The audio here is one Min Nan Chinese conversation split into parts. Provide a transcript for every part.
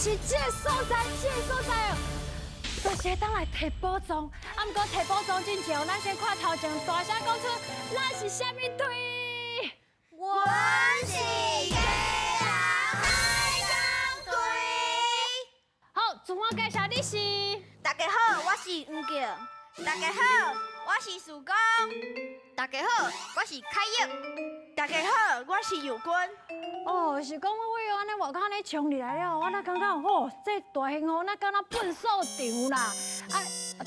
就是這个所在，這个所在哦，就是會當來提寶藏。啊，毋過提寶藏之前，咱先看頭前大聲講出，咱是啥物隊？阮是基隆海港隊。好，自我介紹，你是？大家好，我是黃敬。大家好，我是曙光。大家好，我是凱玉。大家好，我是友君。哦，是講我位按呢外口按呢衝入來了，我哪感覺吼，這大興雨哪敢若糞掃場啦！啊，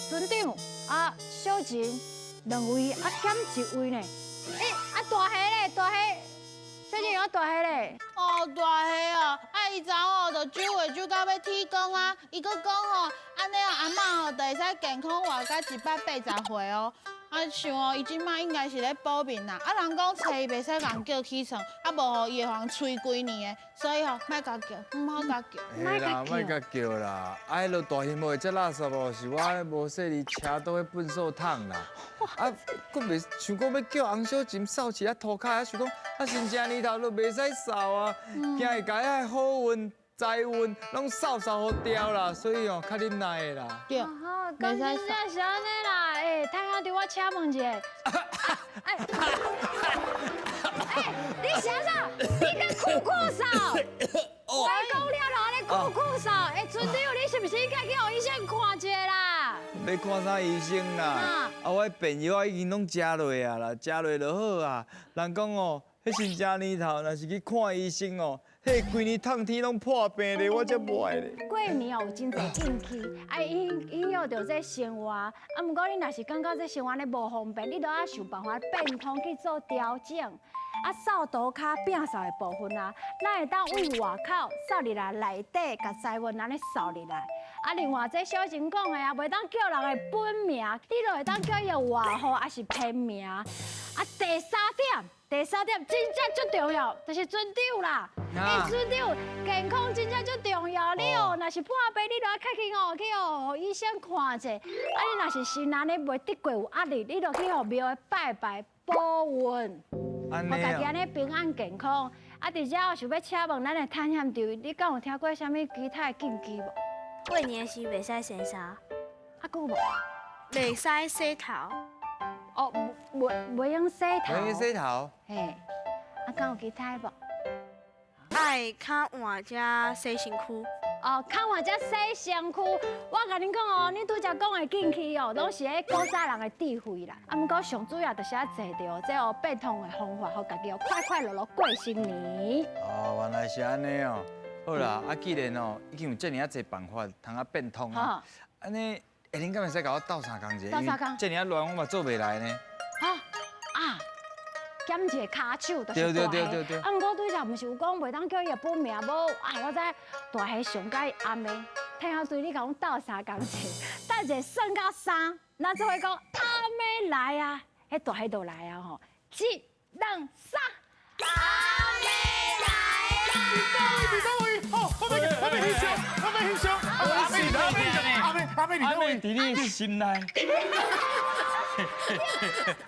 船長啊，小晴兩位啊，減一位呢？欸，啊大蝦咧，大蝦，小晴啊大蝦咧。哦，大蝦哦，啊伊昨哦就酒會酒到欲天光啊，伊閣講吼，按呢阿嬤吼就會使健康活到180歲哦。啊，想哦，伊這馬應該是咧補眠啦。啊，人講初一袂使共叫起床，啊無吼伊會予人催規年的，所以吼莫共叫，毋好共叫。嘿啦，莫共叫啦！啊，彼落大興雨會遮垃圾哦，是我無細膩車倒去糞掃桶啦。啊，閣袂想講欲叫洪小晴掃一下塗跤，啊想講啊新正年頭都袂使掃啊，驚會共遐好運財運攏掃掃予掉啦，所以哦較忍耐的啦。對，敢真正是按呢啦！欸，探險隊，我請問一下，哎，欸，你啥啥？你敢酷酷掃？我講了啦，你酷酷掃。欸，船長，你是毋是應該去予醫生看一下啦？欲看啥醫生啦？啊，我便藥已經攏食落啊啦，食落就好啊。人講哦，彼新正年頭若是去看醫生哦，彼規年痛天攏破病咧，我才無愛咧。過年哦有真濟禁忌，啊影影響著這生活。啊，毋過你若是感覺這生活咧無方便，你著愛想辦法變通去做調整。啊，掃塗跤摒掃的部分啊，咱會當對外口掃入來內底，共財運按呢掃入來。啊，另外這小晴講的啊，袂當叫人的本名，你就會當叫伊的外號，抑是偏名。啊，第三點。第三點真正足重要，就是船長啦。欸，船長健康真正足重要。你哦，若是破病，你就愛較緊哦去予醫生看者。啊，你若是心按呢袂得過有壓力，你就去予廟拜拜保運，予家己按呢平安健康。啊，佇遮我想欲請問咱的探險隊，你敢有聽過啥物其他的禁忌無？過年時袂使洗衫。啊，閣有無？袂使洗頭。哦，袂用洗頭。袂用洗頭。嘿，啊，敢有其他無？愛較晚才洗身軀。哦，較晚才洗身軀。我共恁講哦，你拄才講的禁忌哦，攏是彼古早人的智慧啦。啊，毋過上主要就是愛做著這個變通的方法，予家己哦快快樂樂過新年。哦，原來是按呢哦。好啦，啊，既然哦已經有遮爾仔濟辦法通啊變通啊，按呢。欸，恁敢會使共我鬥相共一下？鬥相共。遮爾仔亂，我嘛做袂來呢。啊啊！減一个跤手，就是大蝦。對對對對。啊，毋過拄才毋是有講袂當叫伊的本名，無啊，我知大蝦上佮意阿妹。聽下對你共阮鬥相共者，等一下算到三，咱做伙講阿妹來啊，彼大蝦就來啊吼！一、兩、三，阿妹來啊！佇佗位？哦，我欲翕相，我欲翕相。阿妹，阿妹，阿妹，阿妹，阿妹佇你心內。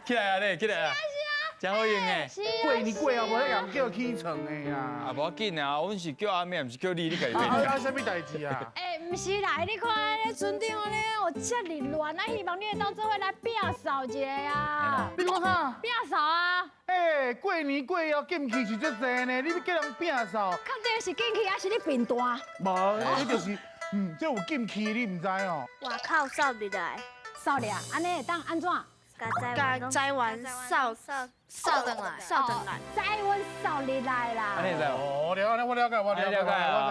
起來啊你，起來啊！真好用的。過年過後無咧共叫起床的啊。啊，無要緊啊，阮是叫阿妹，毋是叫你，你家己啊啊，啥物代誌啊？欸，毋是啦，你看咧船長咧，有遮爾亂啊，希望你會當做伙來摒掃一下啊。你講啥？摒掃啊！欸，過年過後禁忌是足濟呢，你欲叫人摒掃？確定是禁忌，抑是你貧惰？無，你就是，這有禁忌，你毋知哦。外口掃入來，掃掠，按呢會當按怎？共財運掃掃掃轉來，掃轉來，財運掃入來啦。按呢會使哦，了解，我了解，我了解，我知，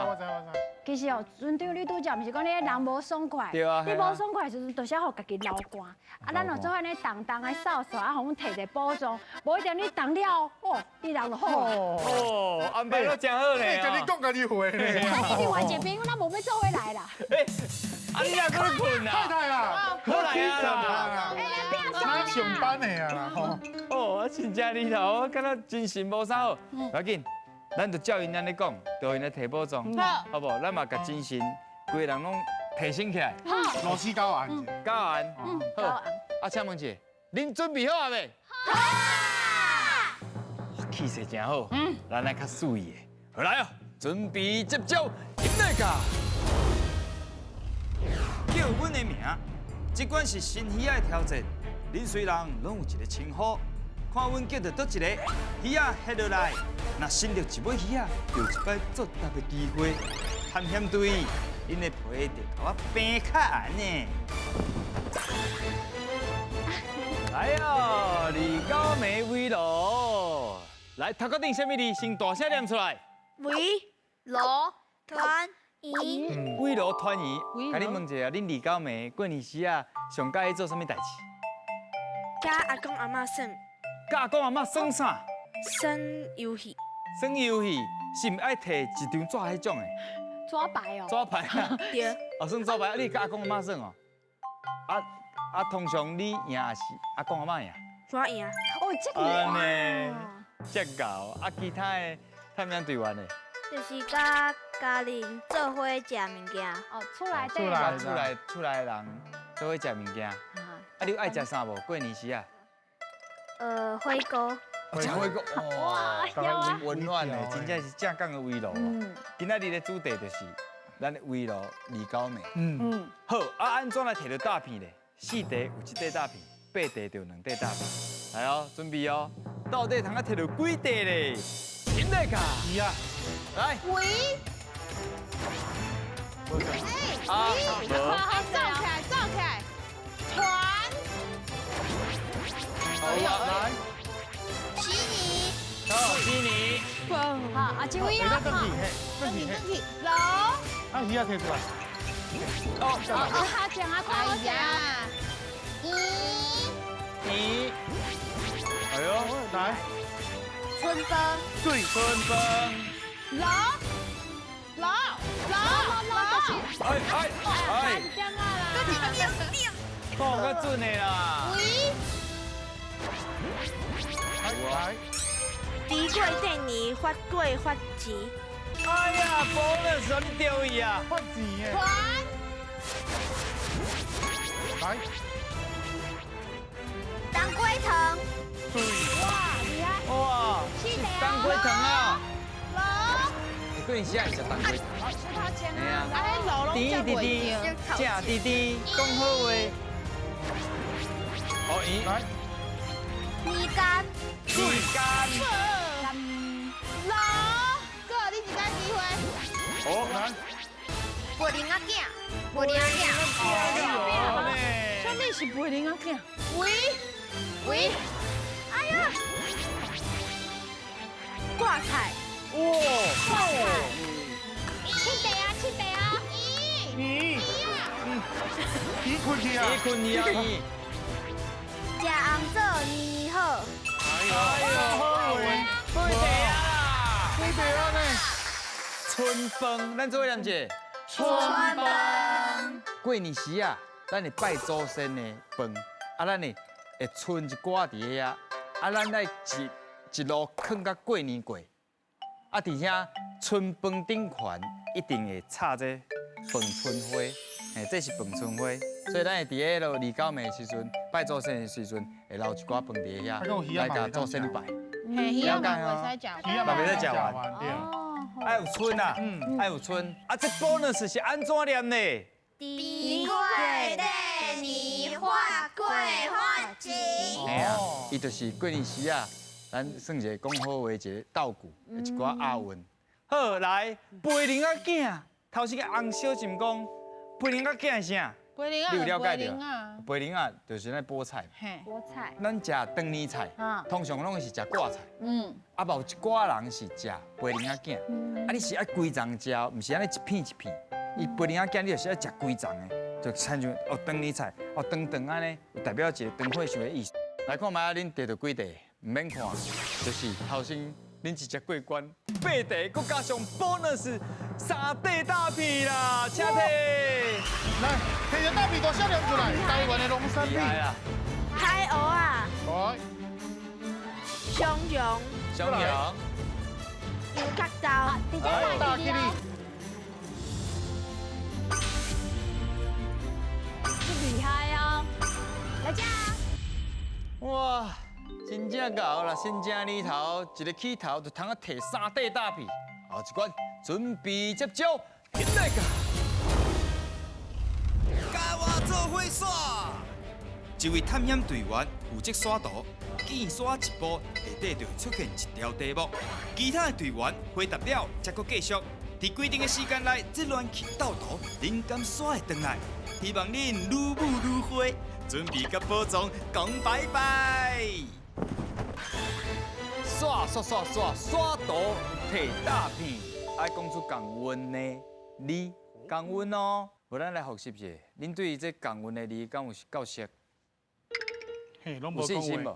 我知，我知。其實哦，船長你拄才毋是講你人無爽快，對啊，你無爽快的時陣，就是愛予家己流汗。啊，咱哦做伙按呢重重的掃掃，啊，予阮提一个寶藏，無一定你動了，哦，你人就好。哦，安排得真好呢。你家己講家己話呢。啊，你另外一個朋友，咱無欲做伙來啦。啊，你若閣咧睏啊？太太啊，好來啊！欸，來摒掃啦！上班的啊吼。哦，我真正裡頭，我感覺精神無啥好。無要緊，咱就照𪜶按呢講，就𪜶來提寶藏，好無？咱嘛共精神，規个人攏提醒起來。好，螺絲高安，高安，好。啊，請問一下，恁準備好啊未？好。氣勢真好，咱來較媠的。好來哦，準備接招，入來噶。这款是新鱼仔的挑战，恁虽然拢有一个称呼，看阮叫著佗一个鱼仔翕落来，若伸著一尾鱼仔，就有一摆作答的机会。探险队，恁的皮就共我平较按呢。来哦，二九暝围炉，来头壳顶啥物字？先大声念出来。围炉团圆。围炉团圆。共你问一下，恁二九暝过年时啊，上佮意做啥物代志？佮阿公阿嬷耍。佮阿公阿嬷耍啥？耍游戏。耍游戏是毋爱提一张纸彼种的？纸牌哦。纸牌啊。对。哦，耍纸牌，你佮阿公阿嬷耍哦。啊啊，通常你赢是阿公阿嬷赢？我赢。哦，这个。按呢，这𠢕啊，其他的探险队员呢？就是佮家人做伙食物件。哦，厝内底。厝内厝内的人做伙食物件。啊，你有爱食啥无？过年时啊？火锅。食火锅，哇，温暖的，真正是正港的围炉。今仔日的主题就是咱的围炉二九暝。嗯。好，啊，按怎来提著大片咧？四块有一块大片，八块就两块大片。来哦，准备哦，到底通啊提著几块咧？停咧卡。是啊。来。喂。哎，喂。好，走起来，走起来。团。好啊，来。悉尼。好，悉尼。好，啊，这位啊，转去，转去，楼。啊，鱼仔提出来。哦，哦，哈讲啊，快点啊。咦。咦。哎呦，来。春风。对，春风。楼。楼。楼。楼。哎哎哎。讲较准的啦。喂。来。猪过底年，发过发钱。哎呀，bonus 你丢伊啊！发钱耶。团。来。当归糖。对。哇，厉害。哇。当归糖啊。楼。过年时爱食当归。出头前啊。啊，彼楼拢食袂著。食甜甜，讲好话。好，咦。来。鱼干。鱼干。楼，哥，你一个机会。好，来。白灵仔囝，白灵仔囝。啥物是白灵仔囝？喂喂，哎呀，挂菜。哇。挂菜。七块啊，七块啊。咦。咦，困去啊。咦，困去啊，咦。食红枣，年年好。哎呦，好话，对的啊，对的啊呢。春饭，咱做伙念者。春饭。过年时啊，咱会拜祖先的饭，啊，咱会存一寡伫遐，啊，咱爱一路囥到过年过。啊，伫遐春饭顶悬一定会插这饭春花，嘿，这是饭春花，所以咱会伫彼落二九暝的时阵，拜祖先的时阵，会留一寡饭伫遐，来共祖先拜。嘿，鱼仔嘛袂使食，鱼仔嘛袂使食完。爱有春啊，爱有春。啊，这 bonus 是按怎念呢？猪过底年，发过发钱。嘿啊，伊就是过年时啊，咱算一个讲好话，一个道具，一寡押韵。好，来，飞灵仔囝，头先个洪小琴讲，飞灵仔囝是啥？你有了解著？白灵仔就是咱菠菜。菠菜。咱食长年菜，通常拢是食挂菜。嗯。啊，嘛有一寡人是食白灵仔囝。啊，你是爱规丛食，毋是按呢一片一片。伊白灵仔囝，你就是爱食规丛的，就亲像哦长年菜，哦长长按呢，有代表一个长岁数的意思。来看觅仔，恁摕著几块？毋免看，就是头先恁一只过关，八块，阁加上 bonus 三块大片啦，请提。来，提著大片大声念出来，台湾的农产品。海蚵仔。来。香肠。香肠。牛角豆。大吉利。这厉害哦！来吃。哇，真正𠢕啦！新正年头一个起头就通啊提三块大片，后一关准备接招，起来！佮我做伙煞。一位探險隊員負責刷圖，見刷一步，下底就會出現一條題目。其他的隊員回答了，才閣繼續。佇規定的時間內，這亂去鬥圖，恁敢刷會轉來？希望恁愈舞愈花，準備佮寶藏講拜拜。刷刷刷刷刷圖提大片，愛講出仝韻的字，仝韻哦。無咱來複習者，恁對這仝韻的字敢有夠熟？嘿，攏有信心無？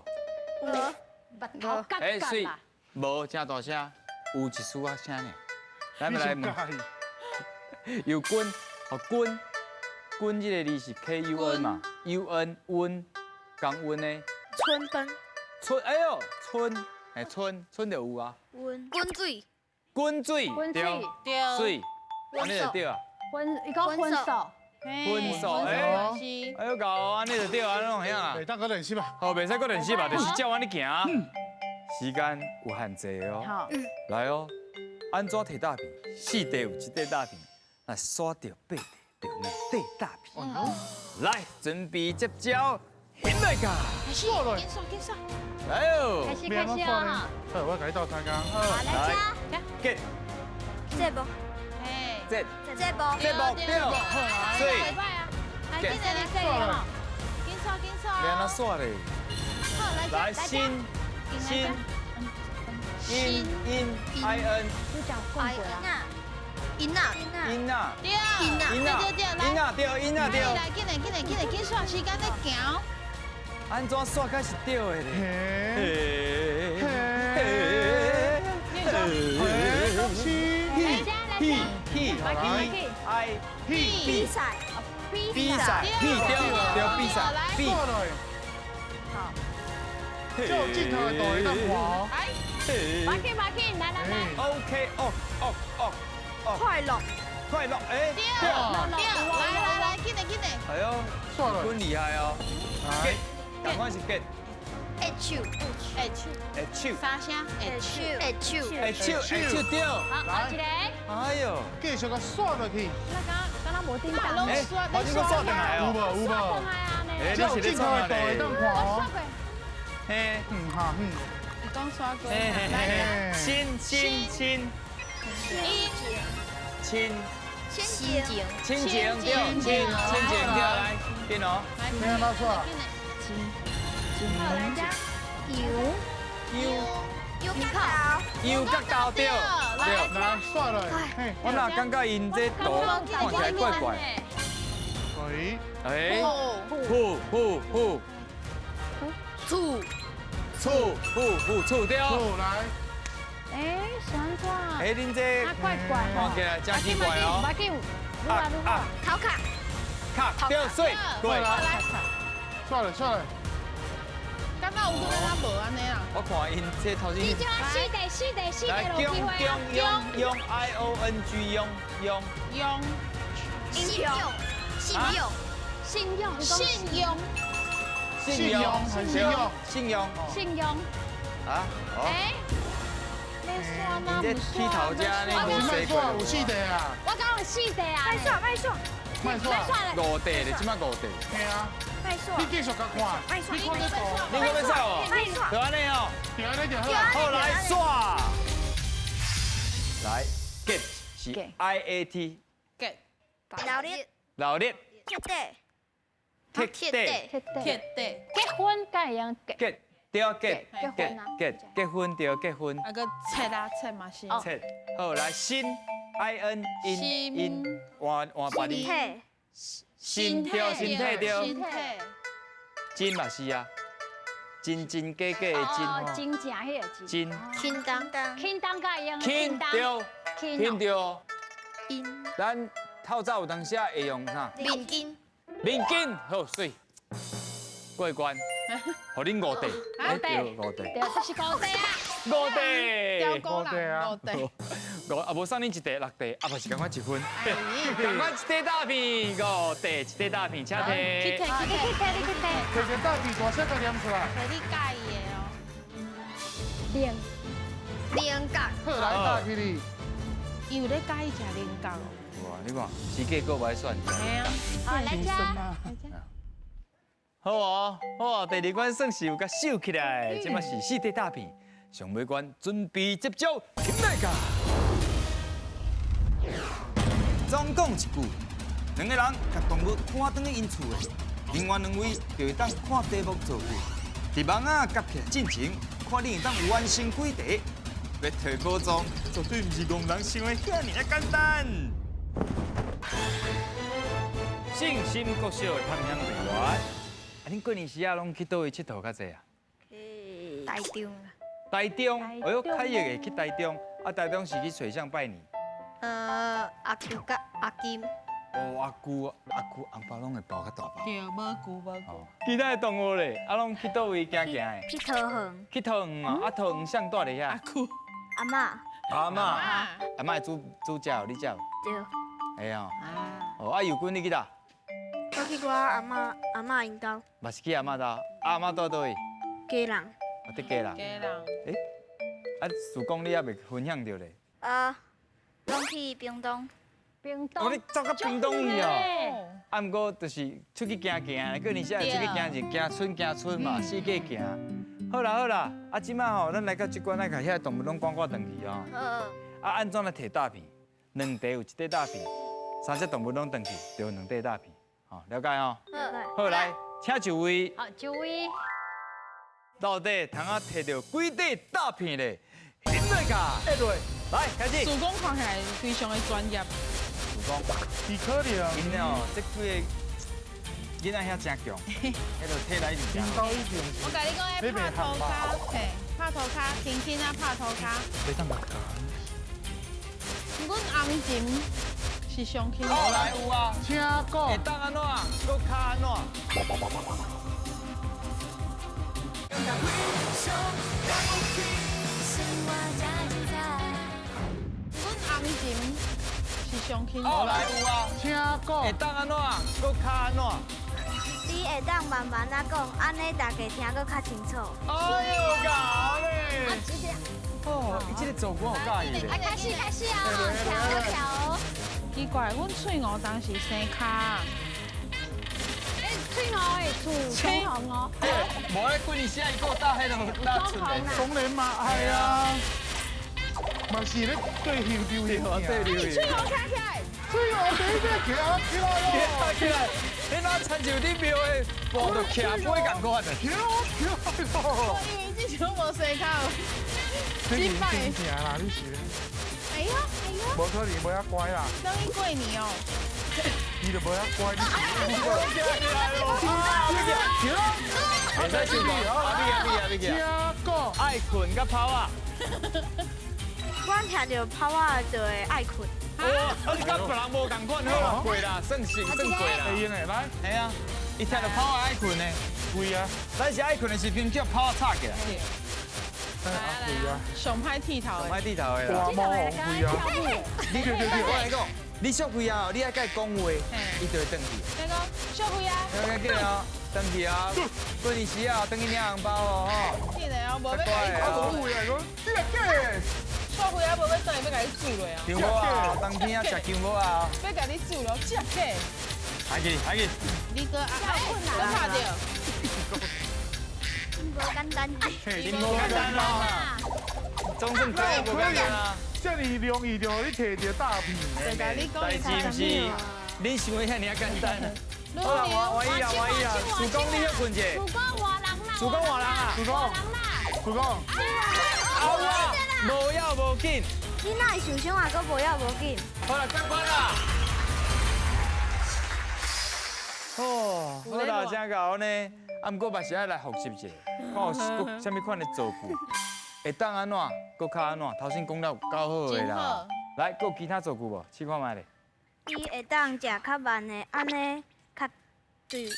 無。目頭角角啦。無，誠大聲，有一絲仔聲呢。來來來，有君，哦君，君這個字是 K U N 嘛？U N 溫，仝韻的。春分。春，哎喲，春，哎春，春就有啊。溫。滾水。滾水。對。水。按呢就對啊。分，伊講分數。分數，哎，哎呦，𠢕按呢就對啊，攏會曉啊。袂當閣練習吧？好，袂使閣練習吧，就是照按呢行。時間有限制哦。好。來哦。按怎提大片？四塊有一塊大片，若刷著八塊，就兩塊大片。來，準備接招，起來噶！開始，緊刷緊刷。來哦！開始開始啊！好，我共你鬥參加。好，來這。結。這部。嘿。這。這部。這部對。水。來，緊來來，這裡吼。緊刷緊刷。欲按怎刷咧？好，來。來，新新。音音 I N， I N 啊，音啊，音啊，對，音啊，對對對，音啊對，音啊對。來，緊來緊來緊來緊刷，時間咧行。按怎刷才是對的咧？嘿，嘿，嘿，嘿，I 比賽，比賽，比對對比賽，比。好。就鏡頭的抖一段滑。馬去馬去，來來來。 OK，哦哦哦哦。快樂，快樂，哎，對對，來來來，緊來緊來。哎喲，很厲害哦。get，仝款是 get。 H H H。三聲 H H H H 對。好，來一個。哎喲，繼續共刷落去。那敢敢若無叮當。哎，好像閣刷轉來哦。有無有無？刷轉來啊呢。就鏡頭的抖一段滑。我刷過。嘿，嗯哈嗯。講刷過。親親親。親。親情。親情對，親親情對，來，變哦。聽哪刷？親。好，來遮。油。油。油角豆。油角豆對。對。來刷落。我哪感覺𪜶這圖看起來怪怪。喂。哎。虎虎虎。醋。厝厝厝厝對。厝來。哎，是按怎？哎，恁這怪怪看起來真奇怪哦。啊啊！頭殼。卡對水對。算了算了。敢若有閣敢若無按呢啊？我看𪜶這頭先。你這四塊四塊四塊落機會啊！用用用 I O N G 用用用。信用信用信用信用。信用，信用，信用，信用。啊？哎，你刷吗？你這剃頭家呢？有四有四塊啊！我講有四塊啊！賣刷，賣刷，賣刷，五塊咧，這擺五塊。對啊。賣刷。你繼續共看。賣刷。你看這圖。你閣欲刷哦？賣刷。就按呢哦。對按呢就好。好，來刷。來，get 是 I A T。 get。勞力。勞力。徹底。徹底，徹底，結婚敢會用結？結對結結結結婚對結婚。啊閣切啊切嘛是。切好來心 I N 音音換換別字。身體身體對。身體。真嘛是啊，真真假假的真。哦，真正彼個真。真。輕當當。輕當敢會用？輕對。輕對。音。咱透早有當時會用啥？面筋。面筋好媠，過關，予恁五塊，對，五塊，對，這是五塊啊，五塊，五塊啊，五塊，五啊無送恁一塊六塊，啊無是仝款一分，仝款一塊大片，五塊一塊大片，請提，去提去提去提你去提，提一大片大聲共念出來，提你佮意的哦，零零角，好來大去你，伊有咧佮意食菱角哦。哇，你看，時間閣無愛算。嘿啊，好來遮，來遮。好哦，好哦，第二关算是有共收起來，這擺是四塊大片，上尾關準備接招，起來噶！總共一句，兩个人共動物趕轉去𪜶厝的，另外兩位就會當看題目造句。佇網仔夾起來進前，看你會當完成幾題。欲提寶藏，絕對毋是戇人想的遐爾仔簡單。信心國小的探險隊員，啊，恁過年時啊，攏去佗位𨑨迌較濟啊？去台中。台中，哎喲，開業會去台中，啊，台中是去揣誰拜年？阿舅佮阿金。哦，阿舅阿舅紅包攏會包較大包。對，無舅無舅。其他的同學咧，啊，攏去佗位行行的？去桃園。去桃園啊？啊，桃園誰蹛佇遐？阿舅。阿嬤。阿嬤。阿嬤會煮煮食予你食？對。會哦。哦，啊，尤君你去佗？我去我阿嬤阿嬤𪜶兜。嘛是去阿嬤兜？阿嬤蹛佗位？基隆。哦，佇基隆。基隆。欸，啊，曙光你猶未分享著咧？啊，攏去屏東。屏東。哦，你走到屏東去哦。啊，毋過就是出去行行，過年時會出去行者，行村行村嘛，四界行。好啦好啦，啊，這擺吼，咱來到這關，咱共遐動物攏趕趕轉去哦。好。啊，按怎來提大片？兩塊有一塊大片，三隻動物攏轉去，就有兩塊大片。好，了解吼。好。好，來，請就位。好，就位。到底通仔提著幾塊大片咧？起來噶，來開始。曙光看起來非常的專業。曙光，是可能。𪜶哦，這幾个囡仔遐真強，彼个体力一定。我共你講，彼拍塗跤，嘿，拍塗跤，輕輕啊拍塗跤。袂當阮紅琴是上輕。好來有啊，請講。會當按怎？閣較按怎？阮紅琴是上輕。好來有啊，請講。會當按怎？閣較按怎？你會當慢慢仔講，按呢大家聽閣較清楚。哎喲，𠢕咧！哦，伊這个造句有佮意咧。來開始開始啊！跳跳。奇怪，阮喙鼯當時生跤。欸，喙鼯會出棕紅哦。對，無咧，過年時伊閣搭彼種搭出來。當然嘛愛啊，嘛是咧對流流行啊，對流行。喙鼯站起來。喙鼯第一個徛起來咯。起來，你哪親像你廟的跋著徛杯仝款的？徛起來咯。因為這種無生跤。真正啦，你是。哎呀哎呀。無可能，無遐乖啦。等於過年哦。伊就無遐乖。袂使想講，啊，你行，你行，你行。請講。愛睏佮跑仔。我聽著跑仔就會愛睏。哦，啊，你佮別人無仝款，好啦，過啦，算是算過啦。會用的，來。嘿啊，伊聽著跑仔愛睏呢。對啊。咱是愛睏的時陣叫跑仔吵起來。來來，上歹剃頭的。上歹剃頭的啦。大毛肥啊！你對對對，我來講，你小肥啊，你愛佮伊講話，伊就會轉去。你講小肥啊。要緊啊，轉去啊，過年時啊，轉去領紅包哦，吼。緊的哦，無欲共你。啊，無話啊，講你來假的。小肥啊，無欲轉去，欲共你煮落啊。姜母啊，冬天啊，食姜母啊。欲共你煮落，食假。來去，來去。你閣啊，閣拍著。真無簡單。真無簡單哦。總算過無簡單啊。這爾容易就予你提著大片。代志毋是你想的遐爾簡單。好啦，歡喜啦，歡喜啦。曙光，你歇睏者。曙光換人啦。曙光換人啊。曙光。曙光。啊，無要無緊。你哪會受傷啊？閣無要無緊。好啦，過關啦。哦，好啦，真𠢕呢。啊，毋過嘛是愛來複習一下，看有閣啥物款的造句，會當按怎，閣較按怎？頭先講了有夠好的啦。來，閣有其他造句無？試看覓咧。伊會當食較慢的，按呢較對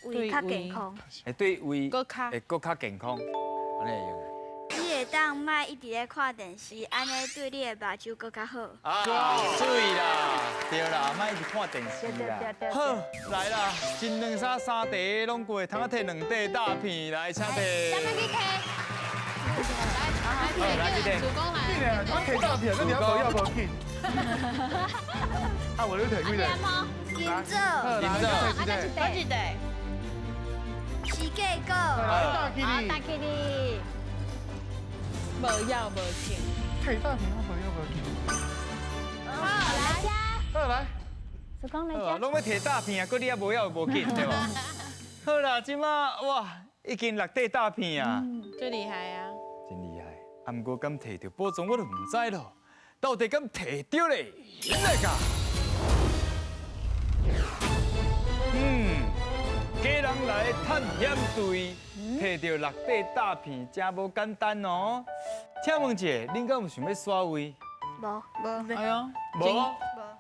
胃較健康。會對胃會閣較健康，按呢會用。你會當莫一直咧看電視，按呢對你的目睭閣較好。啊，媠啦，對啦，莫一直看電視啦。好，來啦，一兩三三塊攏過，通仔提兩塊大片來，請提。啥物去提？來，來去提。主公來。我提大片，你無要無緊。啊，無你提幾塊？金枣。金枣。啊，一塊。是结果。来，大起好，大起你。无要无紧。提大片我无要无紧。好，来吃。好来。曙光来吃。拢欲提大片啊，阁你也无要无紧，对无？好啦，这马哇，已经6块大片啊，最厉害啊！真厉害。啊，毋过敢提著宝藏我就毋知咯，到底敢提著咧？来噶。家人来探险队提著6块大片，真无简单哦。请问一下，恁敢有想欲刷位？无无。哎呦，无。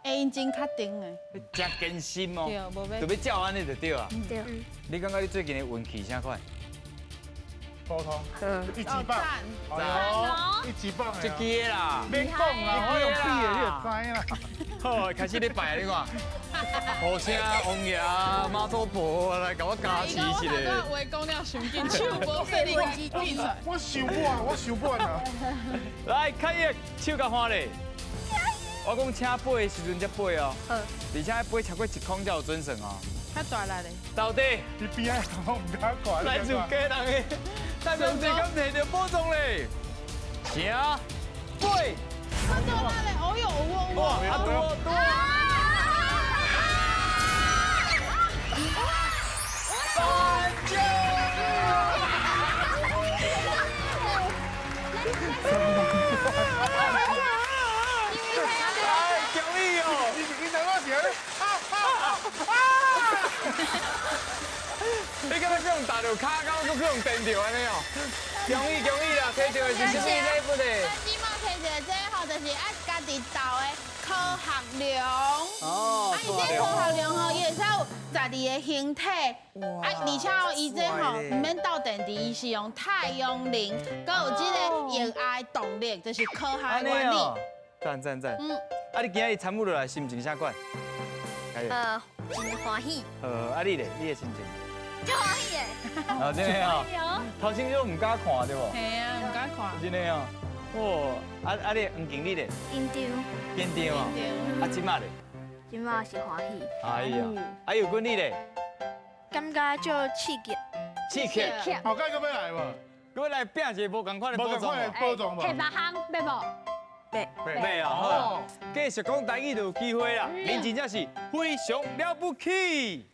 欸，𪜶真确定的，真坚心哦，对，无欲，就欲照按呢就对啊。对。你感觉你最近的运气啥款？普通。一级棒。赞一级棒。这支的啦。免讲啦，我用比的你就知啦。好，开始咧拜你看。好声王爷、妈祖婆来共我加持一下。我话讲了伤紧，手无说你紧。我想半，我想半啊。来，开业，手共看咧。我讲请飞的时阵才飞哦，而且飞超过1空才有准算哦。较大力的。到底？你边仔我毋敢看。来自家人的，探险队敢提著宝藏咧？请飞。较大力的，哦哟，哇哇！啊多多。三九。你敢欲去予打著跤，敢阁去予电著按呢哦？恭喜恭喜啦！提著的是啥物礼物咧？咱这马提著这吼，就是爱家己斗的科学龙。哦。啊，伊这科学龙吼，伊会使有12个形体。啊，而且哦，伊这吼毋免斗电池，伊是用太阳能，阁有这个液压的动力，就是科学的原理。赞赞赞！嗯。啊，你今日参与落来，心情啥款？真欢喜。啊你咧？你的心情？足欢喜的。哦，真的哦。头先你都毋敢看对无？嘿啊，毋敢看。真的哦。哇，啊你黄经理咧？紧张。紧张哦。啊，这马咧？这马是欢喜。哎呀，啊有君你咧？感觉足刺激。刺激。后盖阁欲来无？阁欲来拼一个无仝款的宝藏无？宝藏无？提别项欲无？袂啊，好，继续讲台语就有机会啦。恁真正是非常了不起。